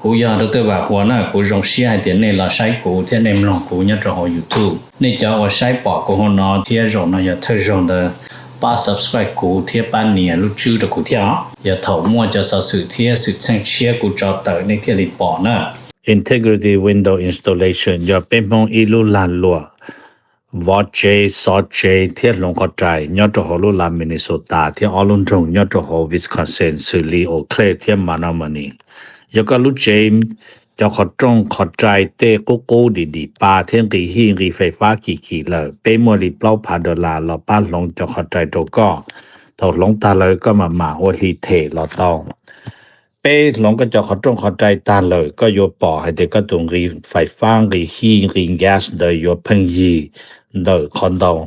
Kuv yog Dr. Vam Huas na, kuv zoo siab hais tias nej los saib kuv thiab nej mloog kuv nyob rau hauv YouTube. Nej cov uas saib pom kuv hauv no thiab zaum no yog thawj zaug ntawd, pab subscribe kuv thiab pab nias lub tswb rau kuv thiab os. Yog thaum muaj cov xov xwm thiab xwm txheej tshiab kuv tso tawm nej thiaj li pom na. Integrity Window Installation yog peb Hmoob ib lub lag luam vov tsev, xov tsev thiab hloov qhov rai nyob rau hauv lub lag Minnesota thiab ob lub nroog nyob rau hauv Wisconsin xws li Eau Claire thiab Menomonie. Yog koj lub tsev cov qhov rooj qhov rai tej qub qub dim dim pa thiab nqis hij nqis fais fab kim kim lawm, peb muaj li plaub phav dollar los pab hloov cov qhov rai rau koj. Thaum hloov tag lawm koj mam mam ua hli them los tau. Peb hloov koj cov qhov rooj qhov rai tag lawm, koj yuav pom hais tias koj tus nqis fais fab, nqis hij, nqis gas ntawd yuav pheej yig ntawm qhov ntau.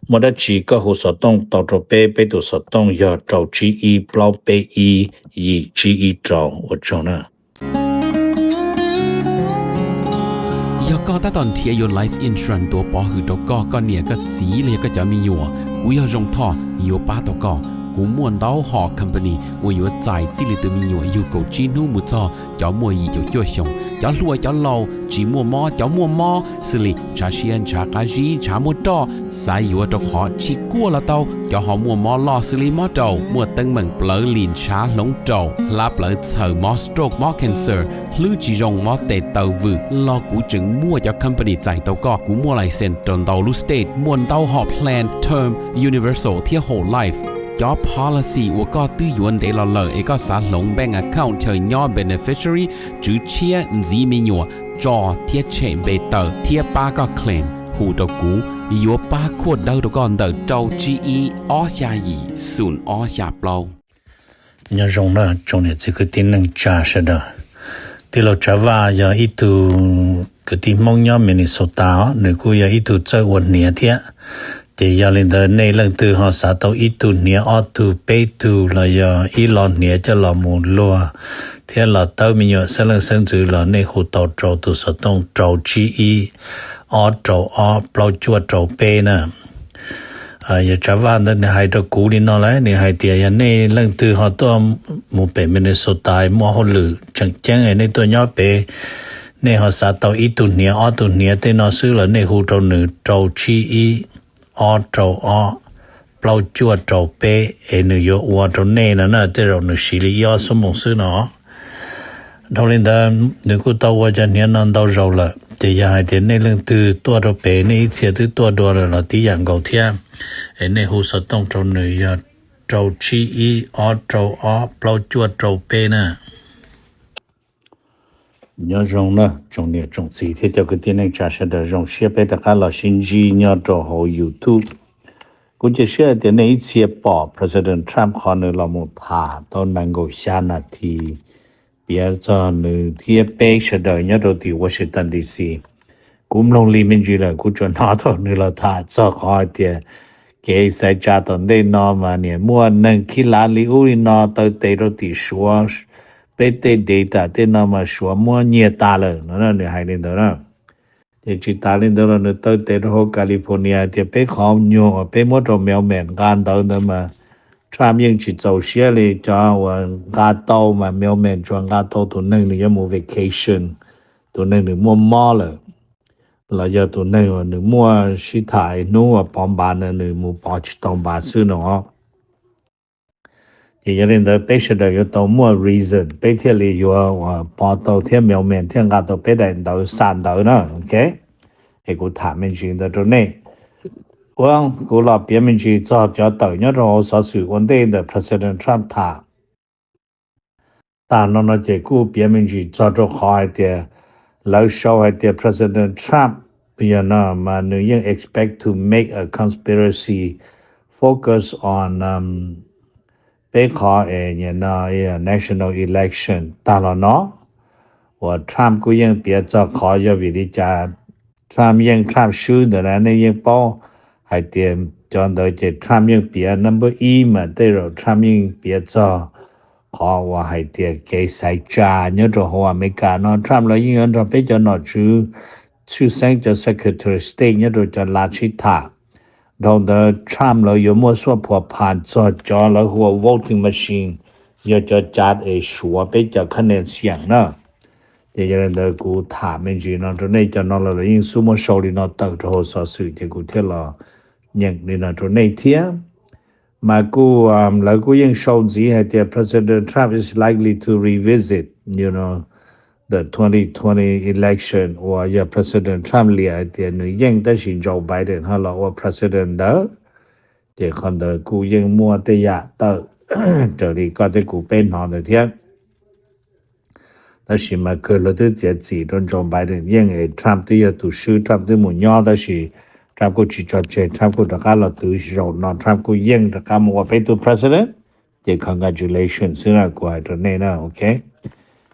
Muaj dab tsi koj hu xov tooj tau rau peb, peb tus xov tooj yog rau tsib ib plaub peb ib yim tsib ib rau. Ua tsaug na. Yog koj tab tom nrhiav yuav life insurance tuav pov hwm rau koj, koj niam koj txiv los yog koj cov me nyuam, kuv yog Zoo Thoj yuav pab tau koj. Kuv muaj ntau hom company uas yuav txais txij li tus me nyuam yug kaum tsib hnub mus txog cov muaj yim caum cuaj xyoo, cov hluas cov laus, tsis muaj mob cov muaj mob, xws li ntshav siab ntshav qab zib ntshav muaj roj, xav yuav rau qhov tsis kuaj los tau, cov ho muaj mob loj xws li mob raum, muaj teeb meem plawv lim ntshav hloov raum, hlab plawv txhaws, mob stroke mob cancer, hlwb tsis zoo, mob tes taw vwm los kuv tseem muaj cov company txais tau koj. Kuv muaj license rau ntau lub state, muaj ntau hom plan term, universal thiab whole life. Cov policy uas koj twb yuav ntev los lawm es koj xav hloov bank account chaw nyob beneficiary, tswv tshiab, ntxiv me nyuam, tso thiab tshem npe tawm thiab pab koj claim, hu rau kuv, yuav pab khuaj dawb rau koj ntawm rau tsib ib ob xya yim xoom ob xya plaub. Nyob zoo na tsoom niam txiv kwv tij neej tsa sawv daws. Tij laug Tsav Vaj yog ib tug kwv tij Hmoob nyob Minnesota os, nws kuj yog ib tug txawj ua hniav thiab. Ces yog li ntawd nej leej twg ho xav tau ib tug hniav, ob tug, peb tug los yog ib lo hniav coj los mus luag thiab los tawb me nyuam xeeb leej xeeb ntxwv los nej hu tau rau tus xov tooj rau tsib ib ob rau ob plaub cuaj rau peb na. Yog Tsav Vaj ntawd nws hais rau kuv li no lawm, nws hais tias yog nej leej twg ho tuaj mus pem Minnesota muaj hauj lwm tseem ceeb es nej tuaj nyob pem, nej ho xav tau ib tug hniav ob tug hniav tej no xwb los nej hu rau nws rau tsib ib ob rau ob plaub cuaj rau peb es nws yuav ua rau nej no na, tej zaum nws siv li ib ob xuab moos xwb no. Dhau li ntawd nws kuj tau ua cov hniav no ntau zaus lawm, ces yog hais tias nej leej twg tuaj rau pem nej ib txhia twb tuaj dua lawm los tib yam nkaus thiab, es nej hu xov tooj rau nws yog rau tsib ib ob rau ob plaub cuaj rau peb na. Nyob zoo na tsoom niam tsoom txiv thiab cov kwv tij neej tsa sawv daws, zoo siab peb rov qab los sib ntsib nyob rau hauv YouTube. Kuv cia siab hais tias nej ib txhia pom President Trump qhov nws los mus tham tau nees nkaum xya nas this piav txog nws thiab peb sawv daws nyob rau tim Washington D C. Kuv mloog li me ntsis lawm, kuv tsuas hnov thaum nws los tham txog qhov hais tias kev xaiv tsa tom ntej no mas niam muaj neeg khib lav li ub li no taw tes rau tim Suav, peb tej data tej no mas Suav muab nyiag tas lawm no, nws hais li ntawd na. Ces tsis tas li ntawd los nws taw tes rau hauv California tias peb qhov nyuag uas peb muab rau mailman nqa ntawv ntawd mas Trump yeej tsis txaus siab li, cov uas nqa tau mas mailman tsuas nqa tau tus neeg nws yuav mus vacation, tus neeg nws muaj mob lawm, los yog tus neeg uas nws muaj sib tham hnub uas pov npav na nws mus pov tsis tau npav xwb no. Ces yog li ntawd peb sawv daws yuav tau muaj reason peb thiaj li yuav uas pov tau thiab mailman thiaj nqa tau peb daim ntawv xa ntawv na, ok. Es kuv tham me ntsis ntawd rau nej. Kuv, kuv los piav me ntsis txog cov tawm nyob rau hauv xov xwm ua ntej ntawm President Trump tham tag no no ces kuj piav me ntsis txog rau qhov hais tias lawv sau hais tias President Trump yog no mas nws yeej expect to make a conspiracy focus on peb qhov es national election tag los no uas Trump kuj yeej piav txog qhov yog vim li cas Trump yeej Trump swb ntawd na, nej yeej paub hais tias cov ntawd ces Trump yeej piav number ib mas tej zaum Trump yeej piav txog qhov uas hais tias kev xaiv tsa nyob rau hauv Amelikas no Trump los yeej yuav nrog peb cov nom tswv tshwj xeeb cov Secretary of State nyob rau cov lav sib tham. Dhau ntawd Trump lawv yuav muaj xuaj phuam phas txog cov lawv hu ua voting machine, yog cov cav es suav peb cov kha nees xiam na. Ces yog li ntawd kuv tham me ntsis no rau nej, cov no los lawv yeej xub muab sau li no tawm rau hauv xov xwm ces kuv thiaj los nyeem li no rau nej thiab. Mas kuj, lawv kuj yeej sau ntxiv hais tias President Trump is likely to revisit, you know, the twenty twenty election uas yog President Trump liam hais tias nws yeej tab sis Joe Biden ho los ua president ntawd. Ces qhov ntawd kuj yeej muaj tej yam tawm raws li koj thiab kuv peb hnov ntawd thiab. Tab sis mas kawg lawv twb txiav txim rau Joe Biden yeej es Trump twb yog tus swb, Trump twb mus nyob tab sis Trump kuj tsis tso tseg, Trump kuj rov qab los twv zaum no, Trump kuj yeej rov qab mus ua peb tug president. Ces congratulations xwb na, kuv hais rau nej na, ok.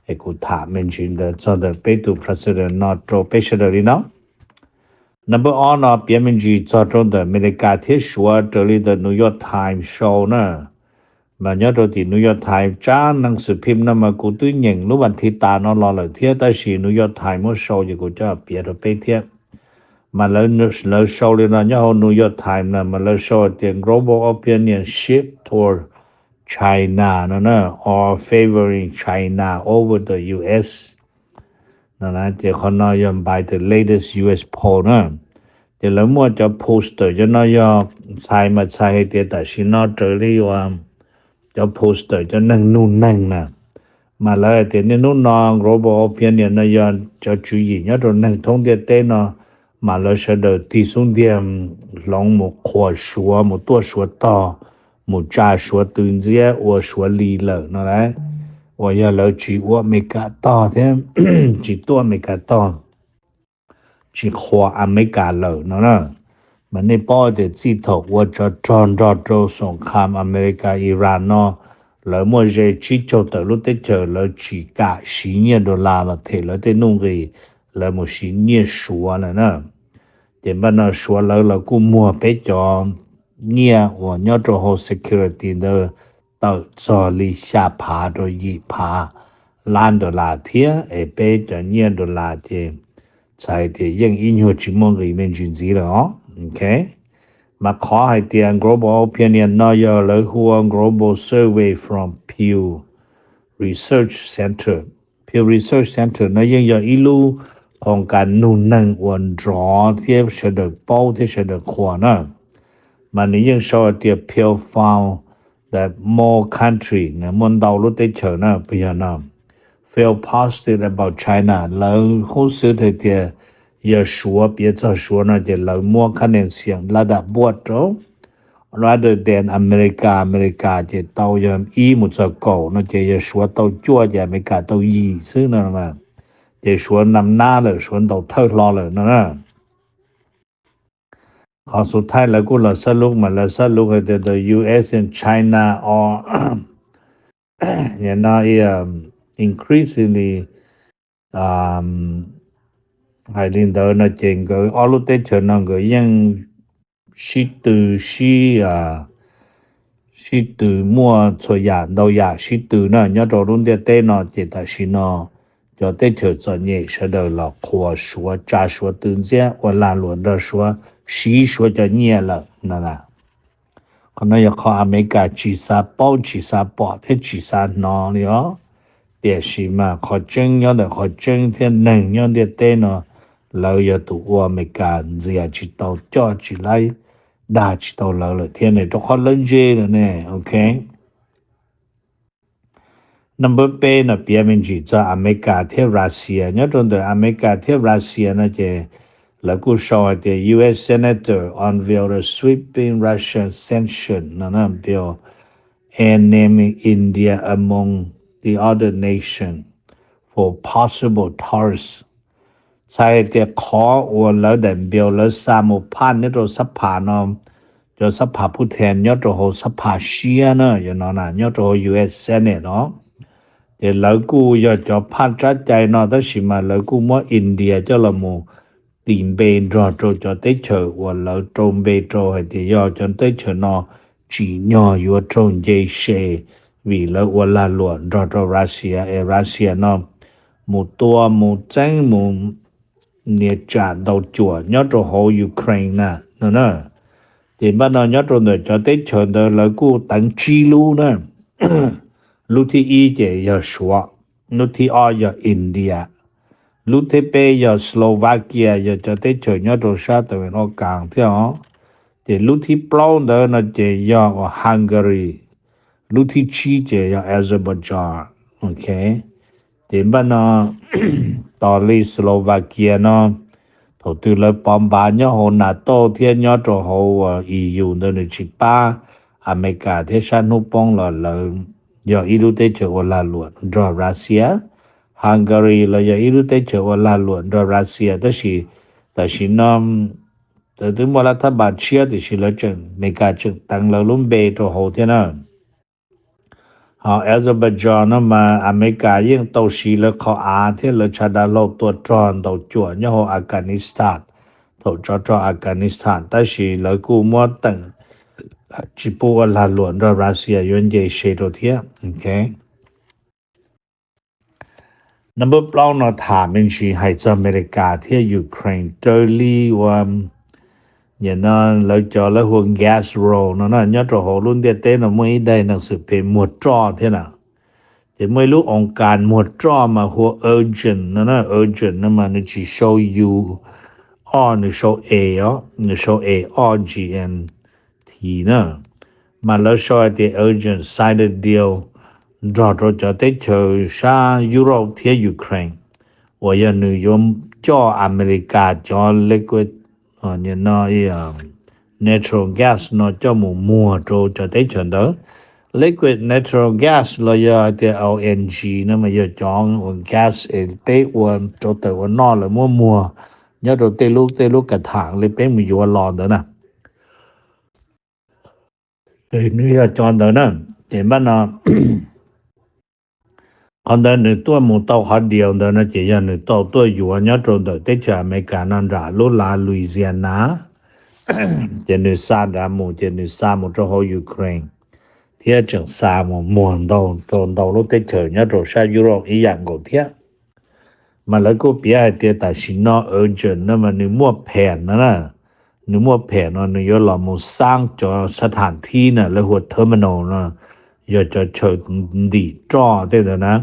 Es kuv tham me ntsis ntawd txog ntawm peb tug president no rau peb sawv daws li no. Number ob no piav me ntsis txog rau ntawm Amelikas thiab Suav raws li ntawm New York Times sau na. Mas nyob rau tim New York Times tsab nees xwm phim no mas kuv twb nyeem lub vas thiv tas no los lawm thiab, tab sis New York Times muab sau ces kuv coj piav rau peb thiab. Mas lawv sau li no nyob hauv New York Times na, mas lawv sau tias global opinion shift toward China no na, or favoring China over the U S no na. Ces qhov no yog by the latest U S poll na. Ces lawv muaj cov pollster cov no yog txhais mas txhais hais tias tam sim no raws li uas cov pollster cov neeg nug neeg na, mas lawv hais tias niaj hnub no global opinion no yog cov tswv yim nyob rau neeg thoob ntiaj teb no, mas lawv sawv daws tig xub ntiag hloov mus qhuas Suav, mus tuaj Suav tog, mus tsa Suav tw ntxiab ua Suav li lawm no lauj. Uas yog lawv tsis ua Amelikas tog thiab tsis tuaj Amelikas tog, tsis qhuas Amelikas lawm no na. Mas nej paub tias txij thaum ua tsov rog nrog rau xoom kham Amelikas Iran no, lawv muaj ze tsib caug tawm lub teb chaws lawv tsis kam siv nyiaj dollar los them lawv tej nuj nqis, lawv mus siv nyiaj Suav lawm na. Ces npaj no Suav lawv los kuj muag peb cov nyiaj uas nyob rau hauv security ntawd tawm txog li xya phav rau yim phav lab dollar thiab, es peb cov nyiaj dollar ces txhais tias yeej ib nyuag tsis muaj nqis me ntsis ntxiv lawm os. Ok, mas qhov hais tias global opinion no yog lawv hu ua global survey from Pew Research Center. Pew Research Center no yeej yog ib lub qhov kas nug neeg uas nrov thiab sawv daws paub thiab sawv daws qhuas na. Mas nws yeej sau hais tias Pew found that more country, muaj ntau lub teb chaws na, puas yog no, feel positive about China, lawv hnov xwb hais tias yog Suav, piav txog Suav no ces lawv muab khab nees xiam lab dam buaj rau, rather than Amelikas, Amelikas ces tau yog ib mus txog kaum no ces yog Suav tau cuaj ces Amelikas tau yim xwb no. Ces Suav nam nab lawm, Suav ntaus thawj hlo lawm no na. Qhov xub thawj lawv kuj los xab lub mas lawv xab lub hais tias the U S and China are, no, increasingly, hais li ntawd no ces nkawd ob lub teb chaws no nkawd yeej sib tw, sib, sib tw muaj txhua yam ntau yam sib tw na nyob rau lub ntiaj teb no ces tam sim no cov teb chaws txom nyem sawv daws los qhuas Suav, tsa Suav tw ntxiab, ua lag luam nrog Suav, siv Suav cov nyiaj lawm no na. Qhov no yog qhov Amelikas tsis xav paub, tsis xav pom thiab tsis xav hnov li os. Tiam sis mas qhov tseeb nyob ntawm qhov tseeb thiab neeg nyob ntiaj teb no, lawv yog tus ua Amelikas ntxias tsis tau, coj tsis laib, dag tsis tau lawv lawm thiab ne, rau qhov lawv ntse lawm ne. Ok. Number peb no piav me ntsis txog Amelikas thiab Russia. Nyob rau ntawm Amelikas thiab Russia no ces lawv kuj sau hais tias U S senator unveil a sweeping Russian sanction no bill, and naming India among the other nation for possible tariffs. Txhais hais tias qhov uas lawv daim bill lawv xa mus phaj nyob rau xab phas no, cov xab phas phu then nyob rau hauv xab phas siab na, yog no na, nyob rau hauv U S Senate no, ces lawv kuj yog cov phaj tsab cai no, tab sis mas lawv kuj muab India coj los mus tis npe nrog rau cov teb chaws uas lawv rau npe rau hais tias yog cov teb chaws no tsim nyog yuav raug nce se vim lawv ua lag luam nrog rau Russia, es Russia no mus tua mus txeeb mus nias tsam ntaus cuam nyob rau hauv Ukraine na no na. Ces npaj no nyob rau ntawm cov teb chaws ntawd lawv kuj teev tsib lub na. Lub thib ib ces yog Suav, lub thib ob yog India, Lub thib peb yog Slovakia, yog cov teb chaws nyob rau sab tawm ua kaas thiab os. Ces lub thib plaub ntawd no ces yog uas Hungary, lub thib tsib ces yog Azerbaijan. Ok, ces npaj no tos li Slovakia no thaum twg lawv pov npav nyob hauv NATO thiab nyob rau hauv uas E U ntawd nws tsis pab Amelikas thiab sab hnub poob los lawv yog ib lub teb chaws ua lag luam nrog Russia. Hungary los yog ib lub teb chaws ua lag luam nrog Russia, tab sis tam sim no lawv twb muaj lab thab npas tshiab tiam sis lawv tseem, Amelikas tseem teev lawv lub npe rau hauv thiab na. Ho Azerbaijan no mas Amelikas yeej tau siv lawv qhov av thiab lawv tshav dav hlau tua rog ntaus cuam nyob hauv Afghanistan thaum tsov rog Afghanistan, tab sis lawv kuj muab teem tsis pub ua lag luam nrog Russia yuav nce se rau thiab. Ok, number plaub no tham me ntsis hais txog Amelikas thiab Ukraine raws li ua nim no lawv cov lawv hu ua gas road no na, nyob rau hauv lub ntiaj teb no muaj ib daim neeg xwm phem muag roj thiab na. Ces muaj ib lub oos kas muag roj mas hu ua urgent no na, urgent no mas nws tsis sau U, o, nws sau A os, nws sau A, o, G, N, T na. Mas lawv sau hais tias urgent sign the deal nrog rau cov teb chaws sab Europe thiab Ukraine uas yog nws yuav coj Amelikas cov liquid, no, natural gas no coj mus muag rau cov teb chaws ntawd. Liquid natural gas los yog hais tias L N G no mas yog cov uas gas es peb ua rau tawm ua noj lawv muab muag nyob rau tej lub tej lub kas tham li peb mus yuav los ntawd na. Nws yog cov ntawd na. Ces npaj no qhov ntawd nws tuaj mus tau qhov deal ntawd no ces yog nws tau tuaj yuav nyob rau ntawm teb chaws Amelikas no nram lub lav Louisiana. Ces nws xa nrad mus ces nws xa mus rau hauv Ukraine thiab tseem xa mus muag ntau rau ntau lub teb chaws nyob rau sab Europe ib yam nkaus thiab. Mas lawv kuj piav hais tias tam sim no urgent no mas nws muaj phem no na, nws muaj phem no nws yuav los mus xaab cov sab tham thib na, lawv hu ua terminal no, yog cov chaw ntim roj tej ntawd na,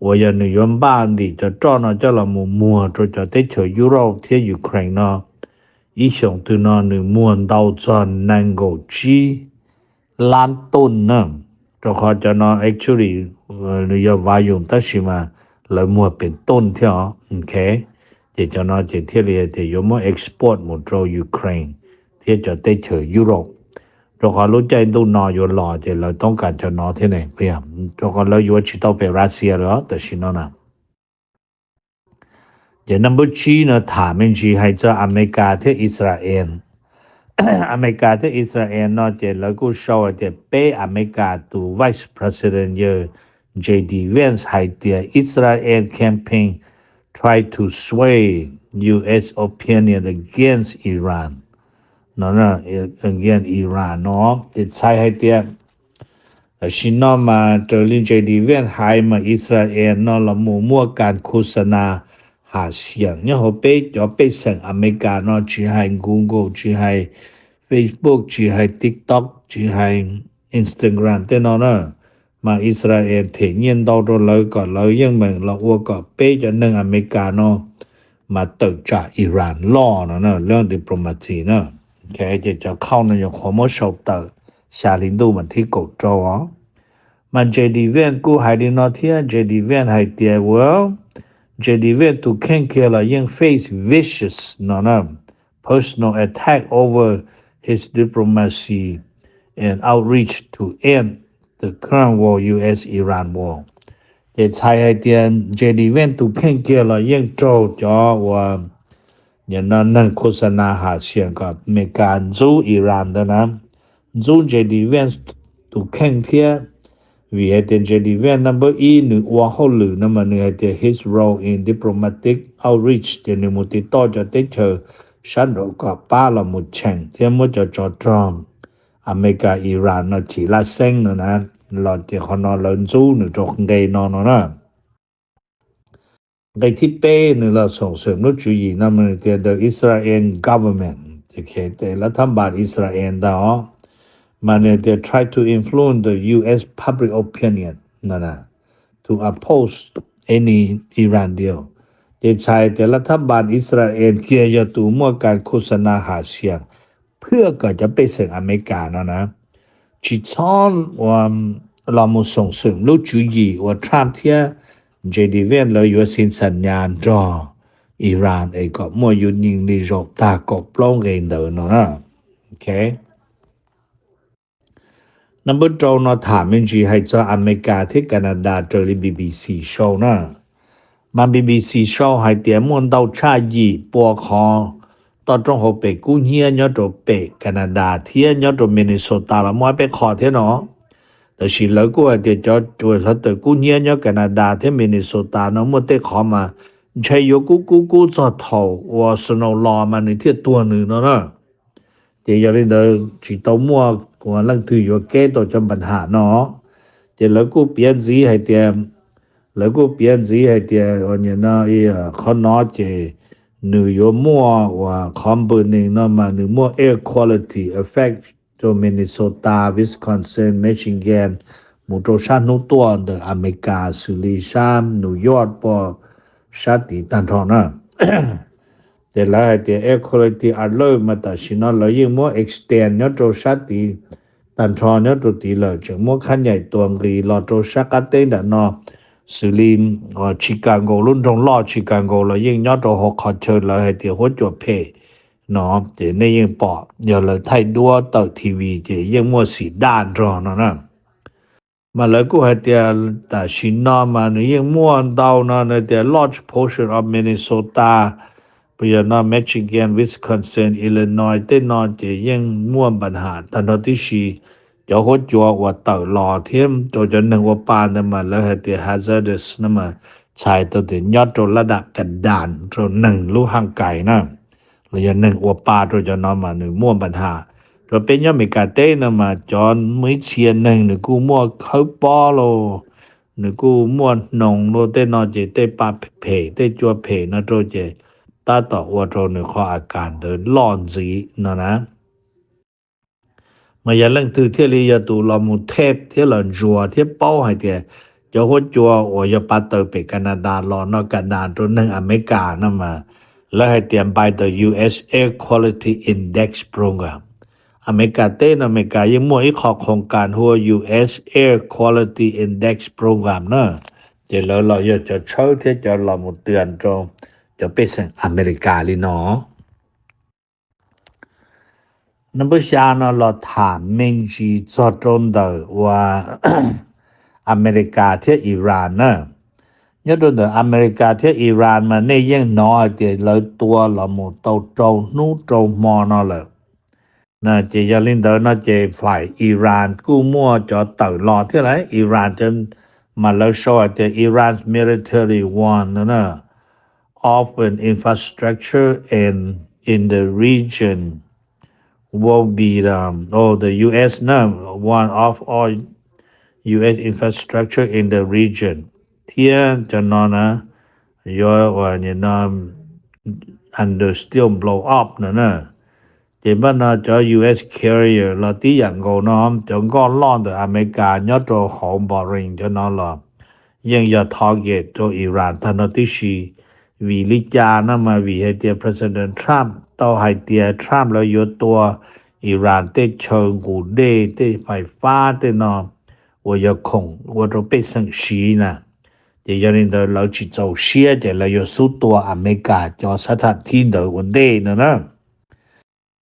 uas yog nws yuav npaj ntim cov roj no coj los mus muag rau cov teb chaws Europe thiab Ukraine no. Ib xyoos twg no nws muag ntau txog nees nkaum tsib lab toj na, rau qhov cov no actually nws yog volume tab sis mas lawv muag pem toj thiab os. Ok, ces cov no ces thiaj li tias yuav muab export mus rau Ukraine thiab cov teb chaws Europe, rau qhov lub caij ntuj no yuav los ces lawv toob kas cov no thiab ne, rau qhov lawv yuav tsis tau pem Russia lawm tam sim no na. Ces number tsib no tham me ntsis hais txog Amelikas thiab Israel. Amelikas thiab Israel no ces lawv kuj sau hais tias peb Amelikas tus Vice President yawg J D Vance hais tias Israel campaign try to sway U S opinion against Iran. No, against Iran no ces txhais hais tias tam sim no mas raws li J D Vance hais mas Israel no los mus muaj kas khos nas has xiam nyob hauv peb cov pej xeem Amelikas no, tsis hais Google, tsis hais Facebook, tsis hais TikTok, tsis hais Instagram tej no na, mas Israel them nyiaj ntau rau lawv kom lawv yeej meem los ua kom peb cov neeg Amelikas no mas tawm tsam Iran loj no na, lub diplomacy na. Ces cov khauj no nyuam qhuav muab sau tawm xya hli ntuj mas thib kaum rau os. Mas J D Vance kuj hais li no thiab, J D Vance hais tias, well, J D Vance tus kheej kiag los yeej face vicious no na, personal attack over his diplomacy and outreach to end the current war, U S Iran war. Ces txhais hais tias J D Vance tus kheej kiag los yeej raug cov uas nim no neeg khos nas has xiam kom Amelikas ntxub Iran ntawd na, ntxub J D Vance tus kheej thiab. Vim hais tias J D Vance number ib nws ua hauj lwm no mas nws hais tias his role in diplomatic outreach ces nws mus tiv toj cov teb chaws sab nraud kom pab los mus cheem thiab muab cov tsov rog Amelikas Iran no chim laj xeeb no na, los ces qhov no lawv ntxub nws rau nqe no no na. Nqe thib peb nws los xoom xwm lub tswv yim no mas nws tias the Israel government, lab thab npas Israel ntag os, mas nws tias try to influence the U S public opinion no na, to oppose any Iran deal. Ces txhais tias laj thab npas Israel kiag yog tus muaj kas khos nas has sias phwj kom cov pej xeem Amelikas no na tsis txhob ua los mus xoom xwm lub tswv yim uas Trump thiab J D Vance lawv yuav xi xas nyas nrog Iran es kom muaj yuav nyeem li zaum tag kaum plaub nqe ntawd no na. Nab npawb rau no tham me ntsis hais txog Amelikas thiab Kanadas raws li B B C sau na. Mas B B C sau hais tias muaj ntau tshaj yim pua qhov toj roob hauv pes kub hnyiab nyob rau pem Kanadas thiab nyob rau Minnesota los muaj ob peb qho thiab no. Tab sis lawv kuj hais tias cov hluav taws kub hnyiab nyob Kanadas thiab Minnesota no muaj tej qhov mas ntshai yuav kub kub kub txog thaum uas snow los mas nws thiaj tuag nws no na. Ces yog li ntawd tsis tau muaj leej twg yuav keb tau cov npas ham no. Ces lawv kuj piav ntxiv hais tias, lawv kuj piav ntxiv hais tias qhov no ces nws yuav muaj uas qhov npawg nees no mas nws muaj air quality effect rau Minnesota, Wisconsin, Michigan, mus rau sab hnub tuaj ntawm Amelikas xws li sab New York pom sab tid tag nrho na. Ces lawv hais tias air quality alert mas tam sim no lawv yeej muab extend nyob rau sab tid tag nrho nyob rau tid lawm, tseem muab khab nyaim tua nqis los rau sab qab teb nram no, xws li Chicago, lub nroog loj Chicago los yeej nyob rau hauv qhov chaw lawv hais tias huab cua phem no. Ces nej yeej pom yog lawv thaij duab tawm T V ces yeej muaj xim daj nrog no na. Mas lawv kuj hais tias tam sim no mas nws yeej muaj ntau no, nws tias large portion of Minnesota, puas yog no Michigan, Wisconsin, Illinois tej no ces yeej muaj npas ham tag nrho tib si. Cov huab cua uas tawm los thiab rau cov neeg ua pa ntawd mas lawv hais tias hazardous no mas txhais tau tias nyob rau laj dam kas das rau neeg lub haj kais na, los yog neeg ua pa rau cov no mas nws muaj npas ham. Rau peb nyob Amelikas teb no mas cov muaj ib txhia neeg nws kuj muaj khawb pob lauj, nws kuj muaj hnoos lauj tej no ces tej pa phem tej cua phem no rau ces tab tom ua rau nws qhov a kas ntawd loj ntxiv no na. Mas yog leej twg thiaj li yog tus los mus teb thiab los ntsuas thiab paub hais tias cov huab cua uas yog pa taws pem Kanadas los no kas das rau neeg Amelikas no mas lawv hais tias by the U S Air Quality Index Program. Amelikas teb no Amelikas yeej muaj ib qho khoos kas hu ua U S Air Quality Index Program na. Ces lawv los yog cov tshawb thiab cov los mus tw rau cov pej xeem Amelikas li no. Nab npawb xya no los tham me ntsis txog rau ntawm uas Amelikas thiab Iran na. Nyob rau ntawm Amelikas thiab Iran mas nej yeej hnov hais tias lawv tua los mus tau rau hnub rau hmo no lawm. Ces yog li ntawd no ces faim Iran kuj muaj cov tawm los thiab lauj. Iran mas lawv sau hais tias Iran's military one of an infrastructure and in the region will be the, oh, the U S na, one of all U S infrastructure in the region. Thiab cov no na yuav under still blow up no na. Ces npaj no cov U S carrier los tib yam nkaus no, cov nkoj loj ntawm Amelikas nyob rau hauv Bahrain cov no los yeej yog target rau Iran tag nrho tib si. Vim li cas no mas vim hais tias President Trump tau hais tias Trump lawv yuav tua Iran tej chaw nqus dej tej fais fab tej no uas yog khoom ua rau pej xeem siv na. Ces yog li ntawd lawv tsis txaus siab ces lawv yuav xub tua Amelikas cov xab tham thib ntawd ua ntej no na.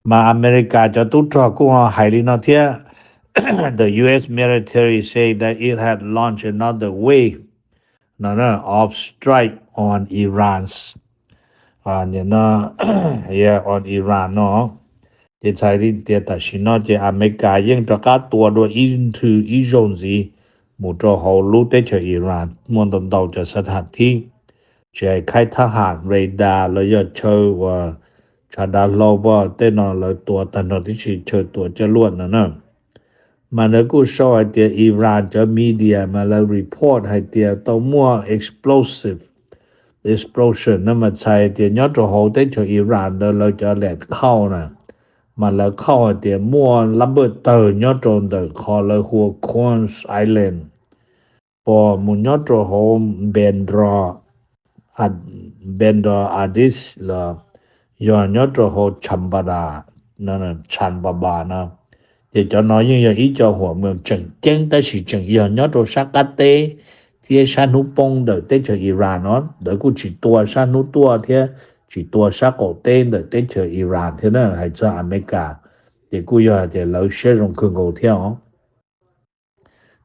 Mas Amelikas cov tub rog kuj ho hais li no thiab, the U S military say that it had launched another wave no of strike on Iran, on Iran no. Ces txhais li tias tam sim no ces Amelikas yeej rov qab tua dua ib nthwv ib zaug ntxiv mus rau hauv lub teb chaws Iran muaj ntau ntau cov xab tham thib, tsis hais khaib thab ham radar los yog chaw uas tshav dav hlau pom tej no lawv tua tag nrho tib si, chaw tua coj luaj no na. Mas lawv kuj sau hais tias Iran cov media mas lawv report hais tias tau muaj explosive, explosion no mas txhais tias nyob rau hauv teb chaws Iran ntawd lawv cov lab khauj na, mas lawv khauj hais tias muaj lab npawj tawg nyob rau ntawm qhov lawv hu ua Kobani Island pom mus nyob rau hauv Bandar Bandar Aziz los yog nyob rau hauv Chambada, Chambaba no. Ces cov no yeej yog ib co huam moos tseem ceeb tab sis tseem yog nyob rau sab qab teb thiab sab hnub poob ntawm teb chaws Iran no. Lawv kuj tsis tua sab hnub tuaj thiab tsis tua sab qaum teb ntawm teb chaws Iran thiab na, hais txog Amelikas. Ces kuj yog hais tias lawv siab zoo kawg nkaus thiab os.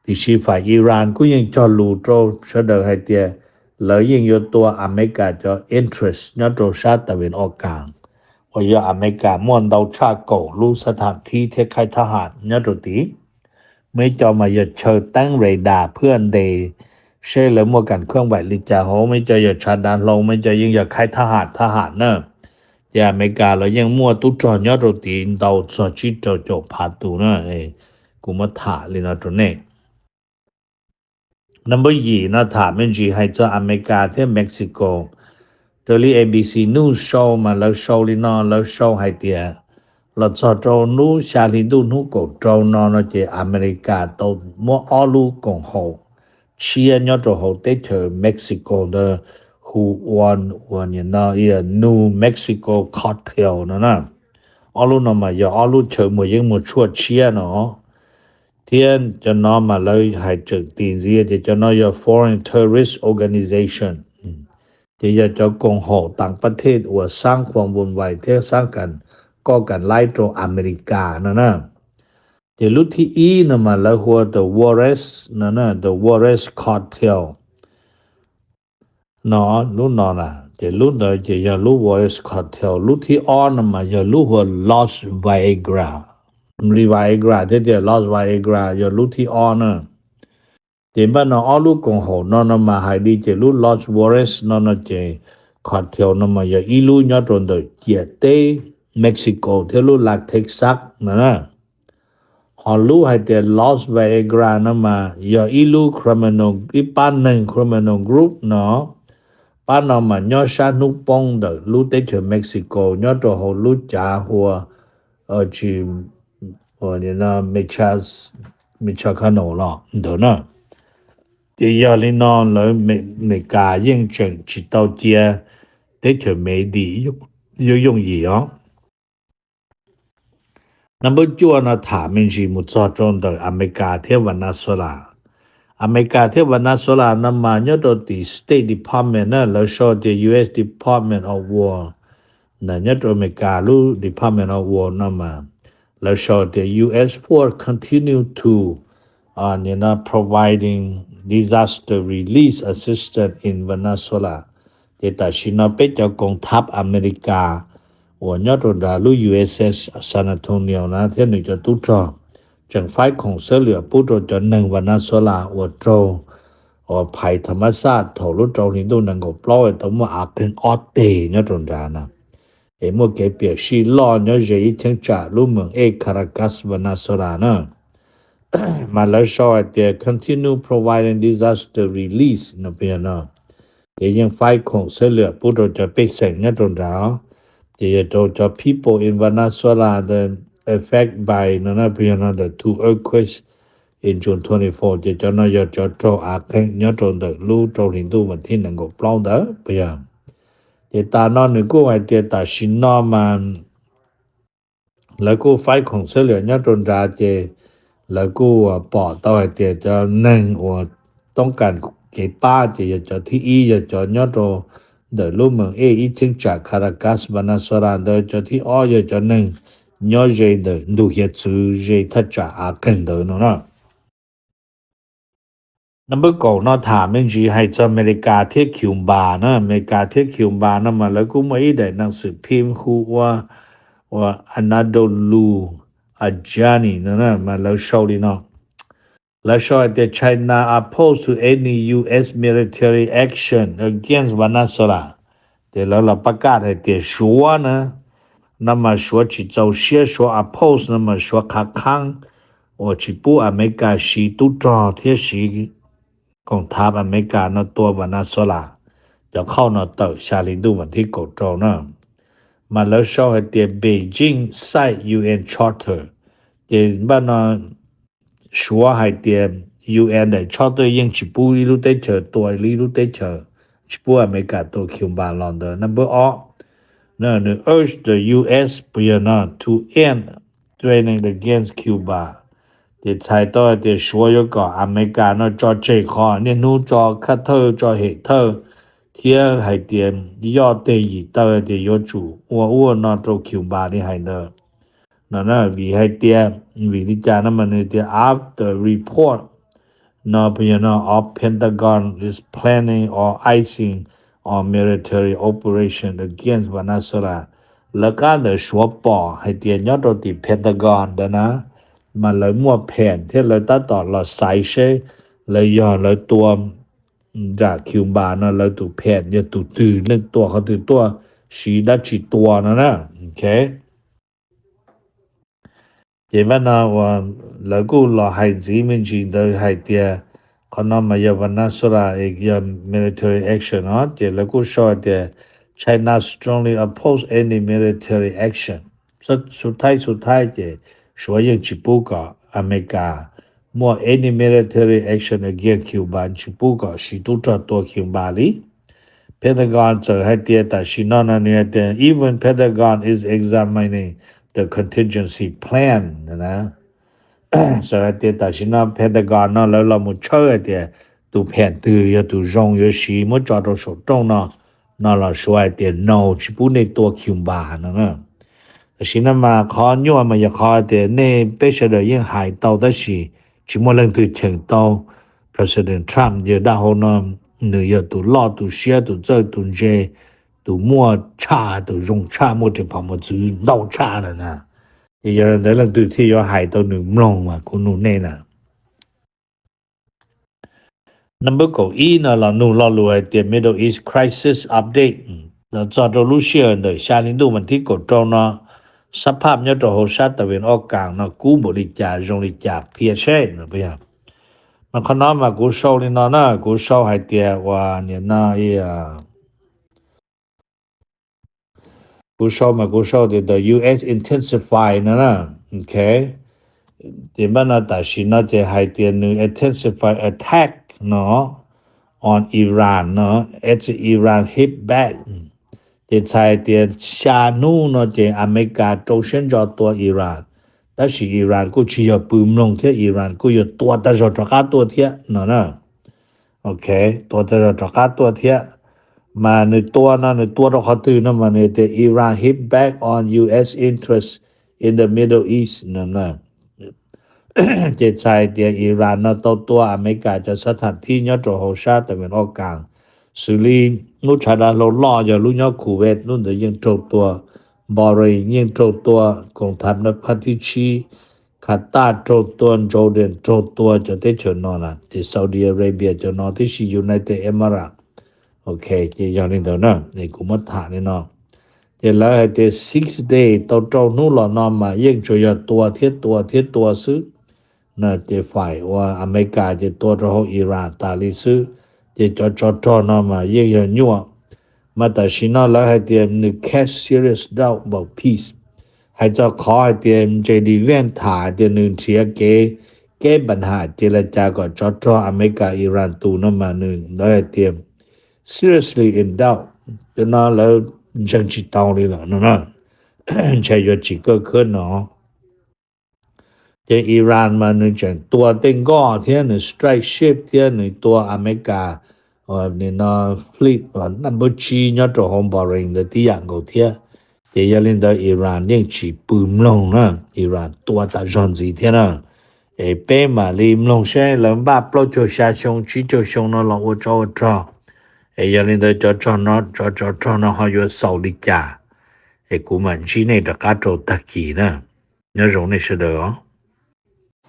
Tiam sis fam Iran kuj yeej cog lus rau sawv daws hais tias lawv yeej yuav tua Amelikas cov interest nyob rau sab Tawm Ves Os Kas, uas yog Amelikas muaj ntau tshaj kaum lub xab tham thib thiab khaib thab ham nyob rau tid. Muaj ib co mas yog chaw teeb radar phwaj ntes seb lawv muaj kas khab vaim li cas hauv, muaj ib co yog tshav dav hlau, muaj ib co yeej yog khaib thab ham thab ham na. Ces Amelikas los yeej muaj tub rog nyob rau tid ntau txog tsib rau caum phav tus na. Kuv muab tham li no rau nej. Number yim no tham me ntsis hais txog Amelikas thiab Mexico. Raws li A B C News sau mas lawv sau li no, lawv sau hais tias los txog rau hnub xya hli ntuj hnub kaum rau no no ces Amelikas tau muab ob lub koom haum tshiab nyob rau hauv teb chaws Mexico ntawd hu ua, ua New Mexico Cartel no na. Ob lub no mas yog ob lub chaw muag yeeb muag tshuaj tshiab no, thiab cov no mas lawv hais tseem tis ntxiv tias cov no yog foreign terrorist organization. Ces yog cov koom haum tas pab thej uas xaab khuam npun vais thiab xaab kas koj kas laib rau Amelikas no na. Ces lub thib ib no mas lawv hu ua the Juarez no, the Juarez Cartel no, lub no na. Ces lub ntawd ces yog lub Juarez Cartel. Lub thib ob no mas yog lub hu ua Los Viagra, Viagra thiab tias Los Viagra yog lub thib ob na. Ces npaj no ob lub koom haum no no mas hais li ces lub Los Juarez no no ces cartel no mas yog ib lub nyob rau ntawm ciam teb Mexico thiab lub Latin Texas no na. Ho lub hais tias Los Viagra no mas yog ib lub criminal, ib pab neeg criminal group no. Pab no mas nyob sab hnub poob ntawm lub teb chaws Mexico nyob rau hauv lub cav hu ua Michoacano los ntawd na. Ces yog li no lawv Amelikas yeej tseem tsis tau cia teb chaws Mev dim yooj yooj yim os. Number cuaj no tham me ntsis mus txog rau ntawm Amelikas thiab Venezuela. Amelikas thiab Venezuela no mas nyob rau tim State Department na, lawv sau tias U S Department of War. Nyob rau Amelikas lub Department of War no mas lawv sau tias U S force continue to providing disaster relief assistance in Venezuela. Ces tam sim no peb cov koom thab Amelikas uas nyob rau nram lub U S S San Antonio na thiab nws cov tub rog tseem faib khoom xab lwam pub rau cov neeg Venezuela uas raug uas phais tham mab xaj thaum lub rau hli ntuj nees nkaum plaub tau muaj av qeeg ob teg nyob rau nrad na. Es muaj kev piam sij loj nyob ze ib cheeb tsam lub moos ej Caracas Venezuela na. Mas lawv sau hais tias continue providing disaster relief no, ces yeej faib khoom xab lwam pub rau cov pej xeem nyob rau nrad. Ces yog rau cov people in Venezuela the affect by no no the two earthquakes in June twenty four, ces cov no yog cov raug av qeeg nyob rau ntawm lub rau hli ntuj vas thib nees nkaum plaub ntawd puas yog. Ces tas no nws kuj hais tias tam sim no mas lawv kuj faib khoom xab lwam nyob rau nrad ces lawv kuj pom tau hais tias cov neeg uas toob kas kev pab ces yog cov thib ib yog cov nyob rau ntawm lub moos ej ib cheeb tsam Caracas Venezuela ntawd, cov thib ob yog cov neeg nyob ze ntawm ntug hiav txwv ze thaj tsam av qeeg ntawd no na. Number kaum no tham me ntsis hais txog Amelikas thiab Cuba na. Amelikas thiab Cuba no mas lawv kuj muaj ib daim neeg xwm phim hu ua Anadolu Ajani no mas lawv sau li no. Lawv sau hais tias China oppose to any U S military action against Venezuela. Ces lawv los pab kaj hais tias Suav na, no mas Suav tsis txaus siab, Suav oppose no mas Suav qhav khaab uas tsis pub Amelikas siv tub rog thiab siv koom thab Amelikas no tua Venezuela. Cov qhauj no tawm xya hli ntuj vas thib kaum rau na. Mas lawv sau hais tias Beijing cite U N charter. Ces npaj no Suav hais tias U N daim tshob twg yeej tsis pub ib lub teb chaws tua ib lub teb chaws, tsis pub Amelikas tua Cuba los ntawd. Number ob, nws urge the U S, pus yog no, to end threatening against Cuba. Ces txhais tau hais tias Suav yuav kom Amelikas no tso tseg qhov niaj hnub tso khab thawj tso hem thawj thiab hais tias yoj teg yim taw hais tias yuav tsum ua ua no rau Cuba li hais ntawd no na. Vim hais tias, vim li cas no mas nws tias after report no, pus yog no, of Pentagon is planning or icing on military operation against Venezuela. Lawv qab ntawd Suav pom hais tias nyob rau tim Pentagon ntawd na, mas lawv muaj pheem thiab lawv tab tom los xaiv seb lawv yog lawv tua nram Cuba no lawv tus pheem yog tus twg, leej tua qhov twg tuaj, siv dab tsi tua no na. Ok. Ces npaj no uas lawv kuj los hais ntxiv me ntsis ntawd hais tias qhov no mas yog Venezuela yog military action no, ces lawv kuj sau hais tias China strongly oppose any military action. Xu thaib xu thaib ces Suav yeej tsis pub kom Amelikas muaj any military action against Cuba, tsis pub kom siv tub rog tua Cuba li. Pentagon txawm hais tias tam sim no no nws hais tias even Pentagon is examining the contingency plan na. Txawm hais tias tam sim no Pentagon no lawv los mus tshawb hais tias tus pheem twg yog tus zoo yuav siv muab tso rau saum rooj no, no los Suav hais tias no, tsis pub nej tua Cuba no na. Tam sim no mas qhov nyuaj mas yog qhov tias nej peb sawv daws yeej hais tau tab sis tsis muaj leej twg cheem tau. President Trump yog dab hau no, nws yog tus loj tus siab tus txawj tus ntse, tus muaj tshaj tus zoo tshaj, muaj ris phom mos txwv ntau tshaj lawm na. Ces yog li ntawd leej twg thiaj yuav hais tau nws mloog mas kuv nug nej na. Number kaum ib no los nug lo lus hais tias Middle East crisis update, los txog rau lub sij hawm ntawm xya hli ntuj vas thib kaum rau no, xab phaj nyob rau hauv sab tas vin ob kas no kub npaum li cas zoo li cas qhia seb no. Mas qhov no mas kuv sau li no na, kuv sau hais tias uas nim no kuv sau mas kuv sau tias the U S intensify no na. Ok. Ces npaj no tam sim no ces hais tias nws intensify attack no on Iran no, as Iran hit back. Ces txhais tias xya hnub no ces Amelikas rau siab ntso tua Iran, tab sis Iran kuj tsis yog pw mloog thiab, Iran kuj yuav tua tag zog rov qab tuaj thiab no na. Ok, tua tag zog rov qab tuaj thiab. Mas nws tua no nws tua rau qhov twg no mas nws tias Iran hit back on U S interest in the Middle East no. Ces txhais tias Iran no tau tua Amelikas cov xab tham thib nyob rau hauv sab tas vin ob kas. Xws li lub tshav dav hlau loj yog lub nyob Kuwait, lub ntawd yeej raug tua, Bahrain yeej raug tua, koom tham phab thib tsib, Qatar raug tua, Jordan raug tua, cov teb chaws no na, ces Saudi Arabia cov no tib si, United Emirates. Ok, ces yog li ntawd na, es kuv muab tham li no. Ces lawv hais tias six day, tau rau hnub los no mas yeej tsuas yog tua thiab tua thiab tua xwb. Ces fais uas Amelikas ces tua rau hauv Iran tas li xwb. Ces cov tsov rog no mas yeej yog nyuaj. Mas tam sim no lawv hais tias nws cast serious doubt about peace. Hais txog qhov hais tias J D Vance tham hais tias nws nrhiav kev keb npa nham ces li cas kom tsov rog Amelikas Iran tus no mas nws lawv hais tias seriously in doubt. Cov no lawv ntseeg tsis tau li lawm no na. Ntshai yuav tsis kaj khab no. Ces Iran mas nws tseem tua tej nkoj thiab nws strike ship thiab nws tua Amelikas nim no fleet number tsib nyob rau hauv Bahrain ntawd tib yam nkaus thiab. Ces yog li ntawd Iran yeej tsis pw mloog na, Iran tua tas zog ntxiv thiab na. Es peb mam li mloog seb lawv npaj plaub caug xya xyoo tsib caug xyoo no los ua tsov ua rog, es yog li ntawd cov tsov rog no ho yuav xaus li cas. Es kuv mam ntsib nej rov qab rau tag kis na. Nyob zoo nej sawv daws os.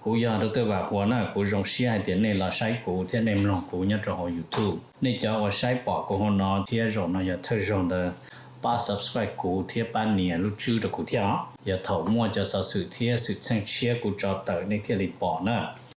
Kuv yog Doctor Vam Huas na, kuv zoo siab hais tias nej los saib kuv thiab nej mloog kuv nyob rau hauv YouTube. Nej cov uas saib pom kuv hauv no thiab zaum no yog thawj zaug ntawd, pab subscribe kuv thiab pab nias lub tswb rau kuv thiab os. Yog thaum muaj cov xov xwm thiab xwm txheej tshiab kuv tso tawm nej thiaj li pom na.